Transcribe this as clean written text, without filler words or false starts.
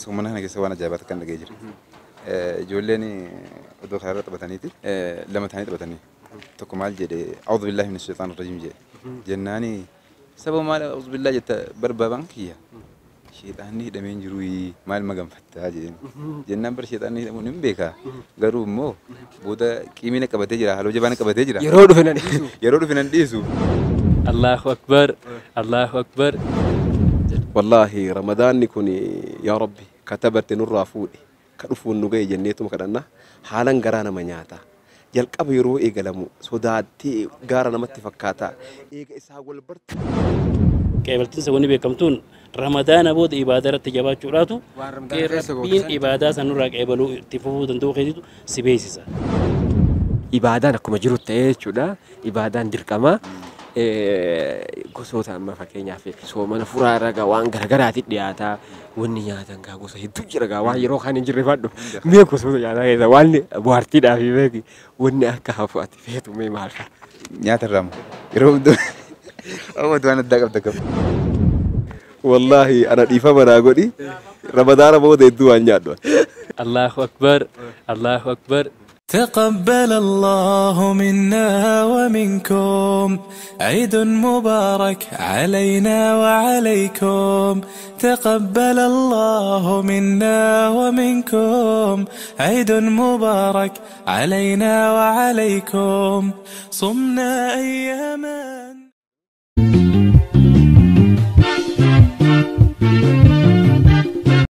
Soomana kana keessa waan ajaa'ibaa kan dhaga'ee jira. Ijoolleen iddoo karaarra taphataniiti lama ta'anii taphatanii tokko maal jedhe a'uudhu billaahi mina shayxaan rajiim jedhe jennaani sababa maal a'uudhu billaahi jetta barbaabaan kiyya sheexaanni hidhamee hin jiru maal maganfattaa jedheen jennaan bar sheexaanni hidhamuun hin beekaa garuu immoo booda qiimina qabatee jira haloo jabaana qabatee jira yeroo dhufe nan dhiisu yeroo dhufe nan dhiisu. Allahu akbar Allahu akbar. Wallaahi ramadaanni kun yaa rabbi katabarte nurraa fuudhe ka dhufuun nu ga'e jenneetuma kadhanna haalan garaa nama nyaata. Jalqaba yeroo eegalamu sodaattee gaara namatti fakkaata. Eega isaa wal barte. Qeebaltiin wanni beekamtuun ramadaana booda ibaadaa irratti jabaachuudhaatu rabbiin ibaadaa sanurraa qeebaluu itti fufuu danda'u keessitu si beeksisa. Ibaadaan akkuma jiru ta'ee jechuudha. Ibaadaan dirqama. Gosoota amma fakkeenyaaf soomana furaa irra gaa waan garaagaraatiin dhiyaata. Wanni nyaatan gaa gosa hedduu jira gaa waan yeroo kaan hin jirre fadhu. Mee gosoota nyaataa keessa waan bohaartiidhaaf beeki wanni akka hafu ati feetu mee maal fa'a? Nyaata irraa moo yeroo hundaa waan addaa qabda qabu. Wallaahi ana dhiifama naa godhi ramadaana booda hedduu waan nyaadhu. Allahu akbar Allahu akbar. تقبل الله منا ومنكم عيد مبارك علينا وعليكم تقبل الله منا ومنكم عيد مبارك علينا وعليكم صمنا أياما.